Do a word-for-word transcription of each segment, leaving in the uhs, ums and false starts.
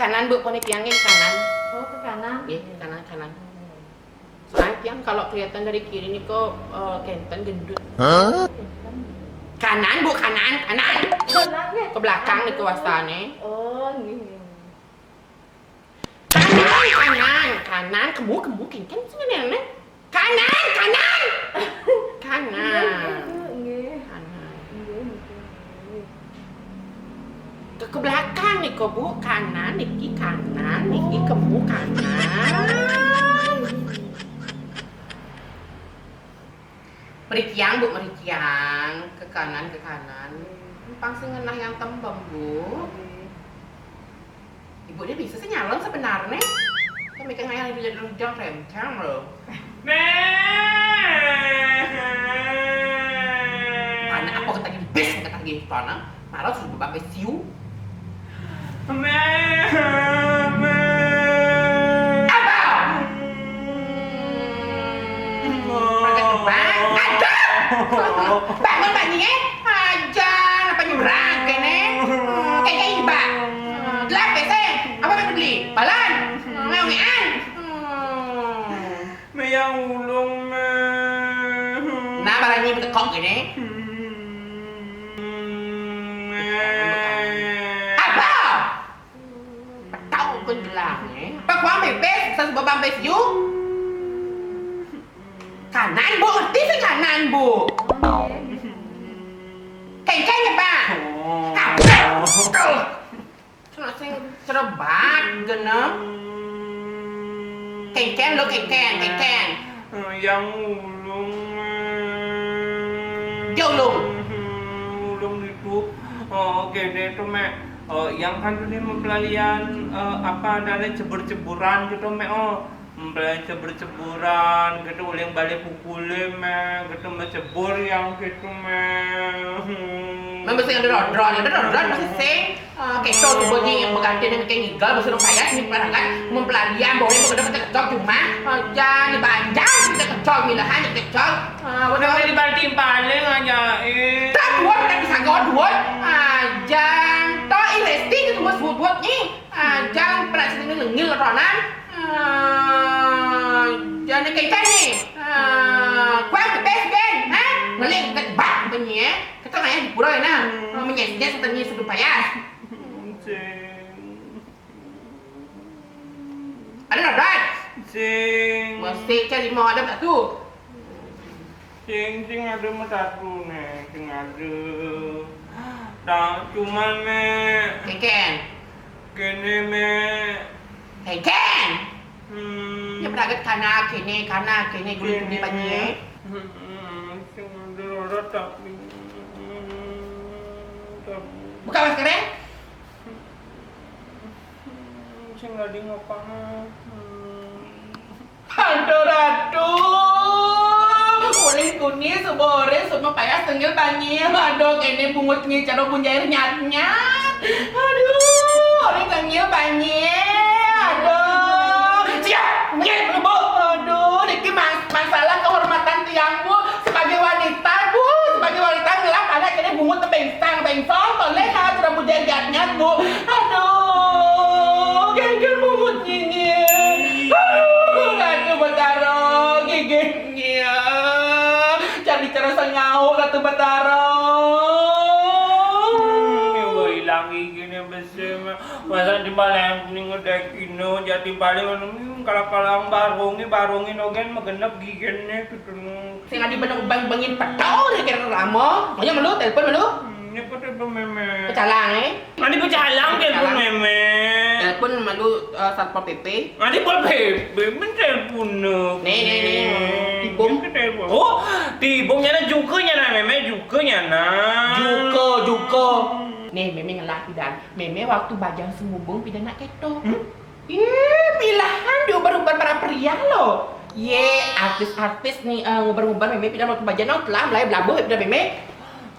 Kanan, Bu, pone tiang ke kanan. Oh, ke kanan. Nggih, kanan, kanan. Soalnya tiang kalau kelihatan dari kiri nih kok, eh, kenten gendut. Hah? Kanan, Bu, kanan, kanan. Kanan ya? Ke belakang nih ke wastane. Oh, nggih, nggih. Kanan, kanan, kanan, kemu, kemu, kenten sih nenek. Kanan, kanan. Kanan. Nggih, nggih, nggih. Kanan. Nggih, nggih, nggih. Ke, ke belakang nih kok, Bu. Kanan, niki kanan, niki kemu kanan. Merikiang, Bu, merikiang. Ke kanan, ke kanan. Pang sing ngenah yang tembem, Bu. Ibu ini bisa sih nyalon sebenarnya. Kan mikir ngayal di dalam jam remcang loh. Anak apa kata gini? Bes kata gini, tanah. Malah sudah bapak siu. Apa? Pakai tebak? Ada. Bangun, Mbak Nyie. Aja, apa nyurang kene? Kayak, kayak, Mbak. Gelap ya, sih. Apa yang beli? Balan. Ngeongean. Meyang ulung, meh. Nah, barang ini betekok gini. Meh. Apa? Tahu pun gelang, eh. Apa gua pipis? Saya sebab pipis, you. Kanan, Bu. Ngerti sih kanan, Bu. Kengkeng ya, Pak? Oh. Apa? Tuh. Kena sing cerebat, genep. Kengkeng lo, kengkeng, kengkeng. Yang ulung, eh. Dia ulung. Hmm, ulung itu, eh, gini tuh, Mek. Eh, yang kan tuh nih mempelalian, eh, apa adanya cebur-ceburan gitu, Mek, oh. Mempelai cebur-ceburan gitu, uling balik pukule, Mek, gitu, Mek, cebur yang gitu, Mek. Hmm. Memang sing ada ronron, ada ronron pasti sing. Ah, keto tuh bunyi yang berganti dengan kayak ngigal, besar payah, ini perangkat, mempelalian, boleh bekerja kecok cuma, ah, jangan dibanjang, kita kecok, milahan, kita kecok. Ah, udah. Sampai di banting paling aja, eh. Tak buat, tak bisa gawat buat. Ah, jangan, toh, i Resti gitu, buat, buat, buat, nih. Ah, jangan pernah sini ngengil ronan. Ah, jangan kayak nih. Ah, gua ke best band, ha? Ngeling ke bak bunyi, eh. Kita kayak di pura ya, nah. Hmm. Menyes-nyes, katanya sudah payah. Sing. Ada nonton? Sing. Masih cari mau ada satu. Sing, sing ada mah satu nih, sing ada. Tak, cuman, Mek. Keken. Kene, Mek. Keken. Hmm. Ya, berangkat kana, kene, kana, kene, guli-guli banyak. Hmm, sing ada rara tapi. Hmm, tapi. Buka maskernya. Sing ada ngapa? Hmm. Aduh, Ratu. Ulih kuni, subuh ore, semua payah tengil banyil. Aduh, kene bungut ngi, cara punjair nyat-nyat. Aduh, orang tengil banyil. Aduh. Siap, nggih, Bu. Aduh, niki mas-, masalah kehormatan tiang, Bu. Sebagai wanita, Bu, sebagai wanita ngelak anak kene bungut tebeng Tang bengsong, toleh lah, sudah bujang jatnya, Bu. Aduh, geger bungut nyinyir. Aduh, Ratu Betara, gigihnya. Jadi cara sengau, Ratu Betara. Hmm, ibu hilang giginya besi, mah. Masa di balik yang kuning udah kino, jadi balik, hmm, kalau-kalau barungi, barungi nogen, megenep giginya, gitu, no. Sing adi bener bang-, bangin petau deh kira lama. Ayo melu, telepon melu. Hmm, ini kok telepon Meme. Pecalang, eh? Nanti pecalang telepon Meme. Telepon melu, eh, Satpol P P. Nanti Pol P P, men telepon, no. Nih, nih, nih. Tibung. Ini ke telepon. Oh, tibung nyana juga nyana Meme, juga nyana. Juga, juga. Nih, Meme ngelah pidan. Meme waktu bajang sengubung pidan nak keto. Hmm? Ih, pilahan diubar-ubar para pria lo. Ye, artis-artis nih, eh, ngubar-ngubar Meme pidan waktu bajang, no, telah mulai belabuh pidan Meme.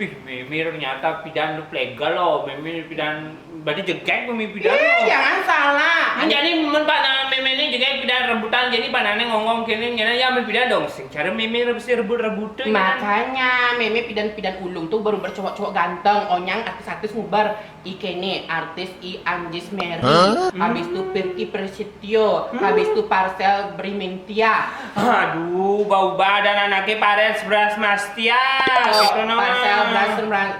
Ih, Meme ternyata pidan lu plega lo. Meme pidan berarti jegek Meme pidan. Ih, lo. Jangan salah. Ini jadi men pak na Meme ini jegek pidan Rebutan jadi panane ngongong kene ngene ya ambil pindah dong sing cara meme rebut rebut tuh. Makanya meme pidan-pidan ulung tuh baru bercowok-cowok ganteng, onyang artis-artis ngubar i kene artis i Anjis Mary, habis itu Pirki Prasetyo, habis itu Parsel Brimintia. Aduh, bau badan anaknya Parel Seberas Mastia. Oh, gitu no. Parsel beras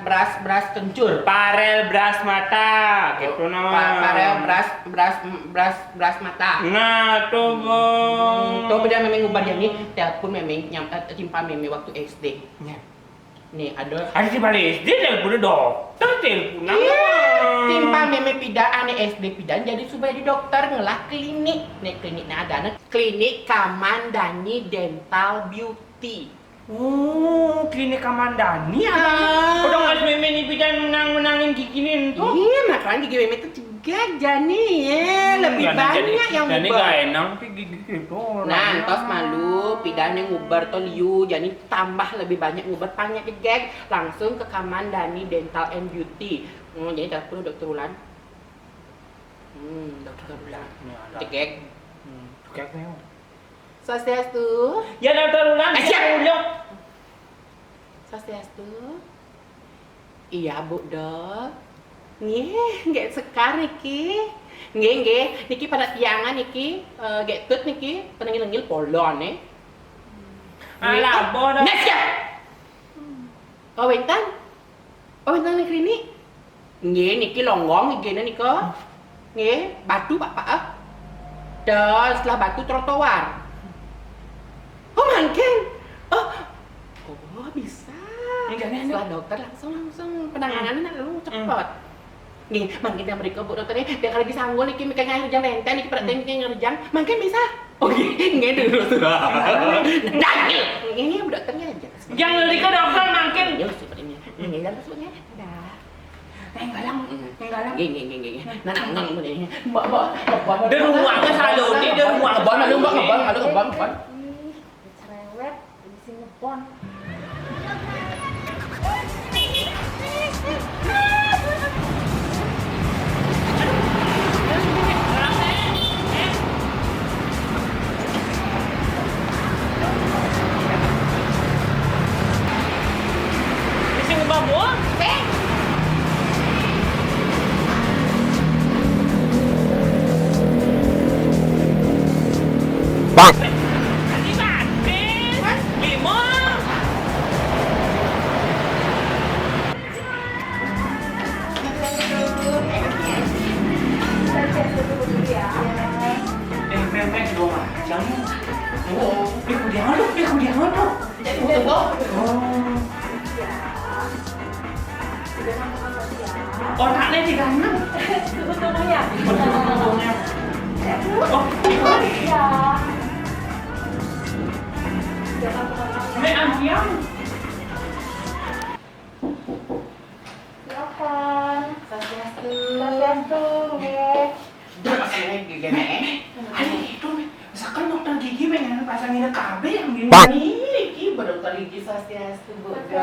beras beras kencur. Parel beras mata. Gitu no. Parel beras beras beras beras mata. Nah, tuh, Bung. Tuh beda memeng ngubar jadi telepon memeng nyam eh, timpa memeng waktu S D. Nih, ada. Ada di balik S D telepon dokter, telepon. Iya, timpal meme pidan ane S D pidan jadi supaya di dokter ngelah klinik. Nih, kliniknya ada nih. Klinik Kamandani Dental Beauty. Oh, klinik Kamandani apa? Ah. Udah nggak meme nih pidan menang-menangin gigi nih tuh. Iya, makanya gigi meme tuh cegak jani ya. Lebih banyak yang gak enang sih gigi gitu. Nah, entos malu pidan yang ngubar tuh liu jani tambah lebih banyak nguber panya jegeg langsung ke Kamandani Dental and Beauty. Hmm, jadi telepon dokter Ulan. Hmm, dokter Ulan. Jegeg. Hmm, jegeg nih. Swastiastu. Ya dokter Ulan. Eh, siap. Swastiastu. Iya, Bu Dok. Nggih, nggih sekar niki. Nggih, nggih. Niki pada tiangan niki, eh, nggih tut niki, tenengil-nengil polon eh. Alah, Bu Dok. Nggih, siap. Oh, wenten? Oh, wenten ning klinik? Nggih, niki longgong igene nika. Nggih, batu Bapak ah. Dan setelah batu trotoar. Oh, mangkin. Oh. Oh, bisa. Enggak, enggak, enggak. Setelah dokter langsung langsung penanganannya nak lu cepet. Nggih, mangkin yang berikut Bu Dokter nih, dia lagi sanggul niki mikir ngerjang renten niki perhatian niki ngerjang. Mangkin bisa. Oh, nggih, nggih dulu. Dah, nggih. Ini Bu Dokternya aja. Yang lirika dokter mangkin. Ya, seperti ini. Nggih, langsung ya. Dah. Neng galang, neng galang. Nggih, nggih, nggih, nggih. Nah, nah, nah, ini. Mbak, mbak, mbak, mbak. Di rumah ke salon, di rumah. Ngebon, malu, mbak, ngebon, malu, ngebon, ngebon. Ih, cerewet, isi ngebon. Bang. Eh, Meme, dua macam. Oh, eh, kudiang aduh, eh, kudiang aduh. Oh. Otaknya di kanan. Tubuh-tubuhnya. Tubuh-tubuhnya. Oh, itu. Iya. Ini antiang. Silakan. Swastiastu. Swastiastu, nggih. Duh, saya gigene. Ayo, itu, misalkan dokter gigi pengen pasangin K B yang gini. Pak. Nih, iki dokter gigi Swastiastu, Bu. Swastiastu.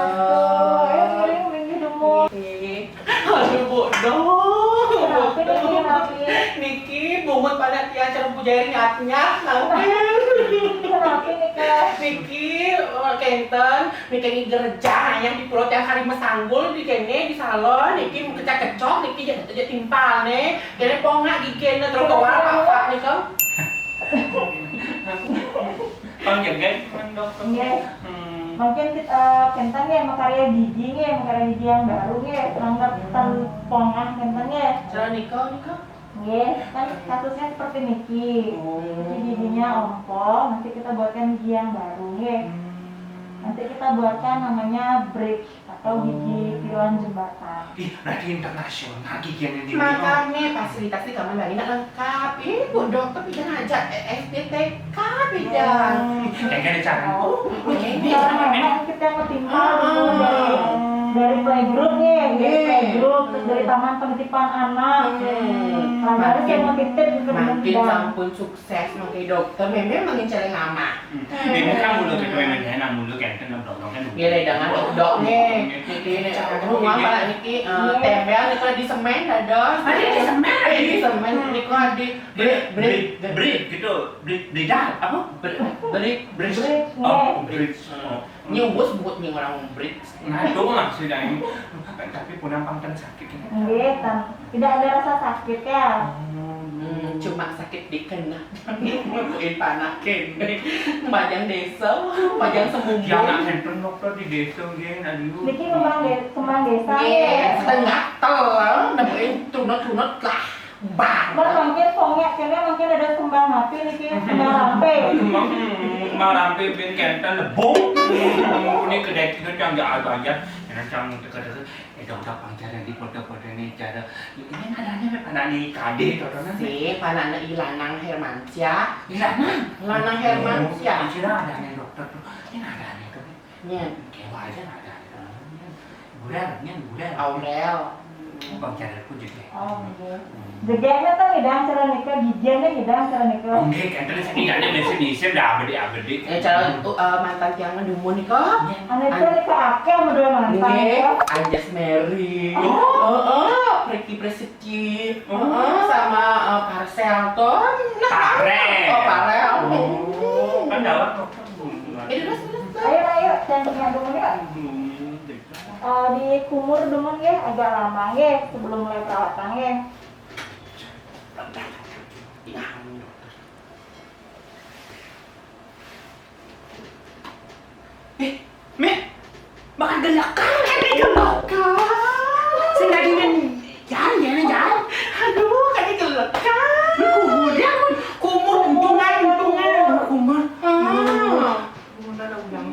Ayo, ngiring, ngiring, ngiring. Nggih. Aduh, Bu Dok. Kenapa niki, kenapa? Niki bungut pada tiang cerbu jari nyat-nyat, kenapa? Kenapa niki? Niki, oh, kenten. Niki gerejang yang di pulau tiang hari mesanggul di kene di salon, niki kecak-kecok, niki jek timpal ne, kene pongak gigi ne trotoar apa nih kau? Kau jaga cuman dokter. Nggih. Hmm. Mungkin kita, eh, kenten nggih makarya gigi nggih, makarya gigi yang baru nggih, nganggep ten pongah kenten nggih. Cara nika nika. Nggih, kan kasusnya seperti niki. Oh. Jadi giginya ompong, nanti kita buatkan gigi yang baru, nggih. Hmm. Nanti kita buatkan namanya bridge atau gigi tiruan jembatan. Ih, berarti internasional gigi yang di. Makanya fasilitas di kamar lainnya lengkap. Ih, Bu Dokter bikin aja S D T K beda. Hmm. Kayak ada cara. Oh, ini. Kita yang ketimpa dulu dari Dari playgroup nih, dari playgroup, terus dari taman penitipan anak. Hmm. Nah, harus yang mau titip gitu. Makin sampun sukses, makin dokter, mémé makin cari lama. Hmm. Mémé kan mulu gitu, mémé enak mulu kan, kan blong-blong kan. Iya, deh, jangan dok nih. Niki ini rumah Pak niki, eh, tempel nih kalau di semen dados. Ada di semen? Eh, di semen, niki di brick, brick, brick gitu, brick, brick apa? Brick, brick. Oh, brick. Ini bos buat nih orang brick. Nah, itu maksudnya ini. Tapi punang pangten sakit ini. Nggih, tan-, tidak ada rasa sakit ya? Hmm, cuma sakit dikena. Buin panakin. Pajang desa, pajang semumbung. Ya, nak handphone dokter di desa, nggih, aduh. Niki kembang de-, kembang desa, nggih, ya? Setengah tel, nemuin tunut-tunut lah. Bang. Mbak, mungkin pongnya, kena mungkin ada kembang api niki, kembang api. Kembang, hmm, kembang api, bin kenten, bung. Ini kedai kita yang ada aja. Yang cang dekat-dekat. Eh, dong, dong, pang cara di foto-foto ini, cara. Ini nadanya apa? Anak ni Kade, foto nanti. Si, panana Ilanang Hermansyah. Ilanang? Lanang Hermansyah. Oh, kira ada nih dokter tuh. Ini ada nih tuh. Nyen. Kewa aja nadanya. Gurel, nyen, gurel. Aurel. Bang cara pun juga. Oh, iya. Jegegna téh ngidang cara nika, gigianna ngidang cara nika. Nggih, kan terus ngidangna mesin-mesin dah abdi-abdi. Eh, cara, eh, mantan tiangna dumun nika. Anu itu nika akeh model mantan nika. Anjas Mary. Oh. Heeh, Preki Presetyi. Oh. Heeh, sama, eh, Parsel tuh. Nah, Parel. Oh, Parel. Oh, kan dalam. Eh, terus, terus, terus. Ayo, ayo, jangan punya dumun ya. Eh, di kumur dumun ya, agak lama ya sebelum mulai perawatan ya. Eh, Méh, bakal gelekan. Kadé gelekan. Sing dagingin, jangan, jangan, jangan. Aduh, kadé gelekan. Kumur, dia kumur, kumur, untungan, untungan. Kumur. Ah. Kumur, ada udang.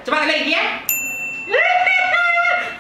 Coba lagi ya.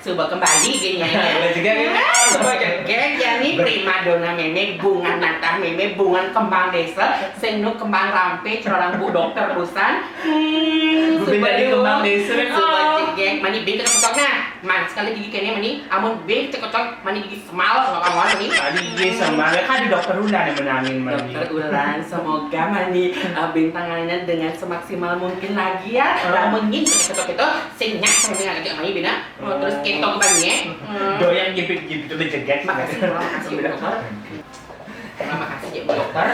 Coba kembali gini ya. Coba juga nih. Coba juga ya nih, primadona mémé, bunga natah mémé, bunga kembang desa, sing nu kembang rampé, cerorang Bu Dokter Rusan. Hmm, Bu, coba dari yuk. Kembang desa, coba. Oh. Cek, mani bing kena pecokna. Man, sekali gigi kéné mani, amun bing cekocok, mani gigi semal, nggak kamu mani. Tadi gigi semal, kan di dokter Ulan yang menangin mani. Dokter Ulan, semoga mani, eh, bintangannya dengan semaksimal mungkin lagi ya. Heeh. Lamun gigi cekocok itu, sing nyak, sing nyak, mani bina. Oh, terus kéto mani ya. Hmm. Doyan jepit-jepit itu jeget. Makasih, makasih, dokter. Terima kasih ya, Bu Dokter.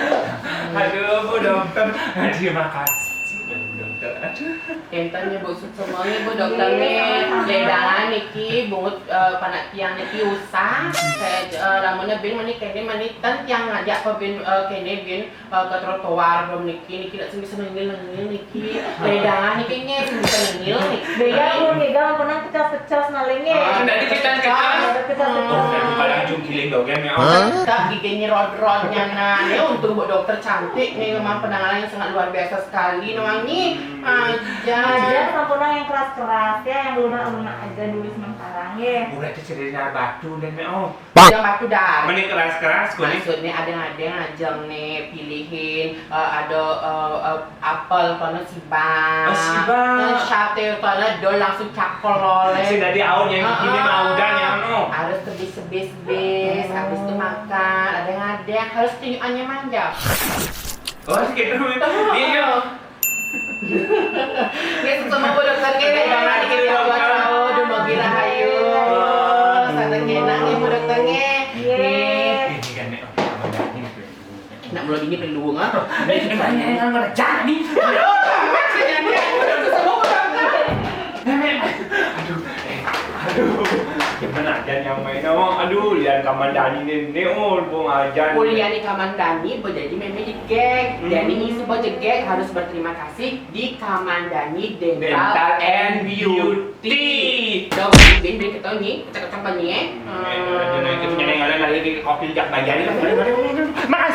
Aduh, Bu Dokter. Terima kasih, Bu Dokter. Aduh. Kénten ya, Bu, semuanya, Bu Dokter nih. Iya, sama-sama. Ledangan niki, bungut, eh, panak tiang niki usah. Saya, eh, lamunnya bin mani kéné mani ten tiang ngajak apa bin, eh, kéné bin, eh, ke trotoar belum niki, niki tidak sing bisa nengil-nengil niki. Ledangan niki nya sing bisa nengil niki. Beda, Bu, nih, jangan pernah kecas-kecas nalingnya. Ah, dari kecas-kecas. Ada kecas-kecas. Oh, yang pada ujung kiling dogén ya. Hah? Kak, giginya rod-rodnya, nah. Ya, untung Bu Dokter cantik nih, memang penanganannya sangat luar biasa sekali, Nawang nih. Hmm. Aja. Aja, sampurna yang keras-keras ya, yang lunak-lunak aja dulu sementara, ya. Udah dicerita batu dan, oh. Yang batu dah. Mending keras-keras, kuning. Maksudnya ada-ada aja nih, pilihin, eh, ada, eh, eh, apel, kono sibak. Oh, sibak. Eh, sate, kono dol langsung cakol oleh. Sing dadi aun yang gini mah udah yang anu. Harus tebis-tebis, bis. Habis itu makan, ada ngadeng, harus tunjukannya manja. Oh, harus gitu. Iya. Nggih, sesama Bu Dokter nggih, nggih, jangan dikit buat tahu, dumugi rahayu. Santai ngenak nggih, Bu Dokter nggih. Nggih. Ini kan nih, oh, ini kan nih. Nak mulai ini perlu, ah. Ini kan nih, yang ngerjain nih. Aduh, amat saya nih, Bu Dokter, sesama Bu Dokter. Aduh, eh, aduh. Gimana aja yang main, oh, aduh, lian Kamandani nih, nih, oh, bung aja. Kuliah di Kamandani, jadi mémé jegég. Jadi ini semua jegég harus berterima kasih di Kamandani Dental, Dental and and Beauty. Beauty. Dong, jadi ketahui nih, kecek-kecek banyak ya. Itu nyari yang lain lagi kopi jak bayar itu. Mana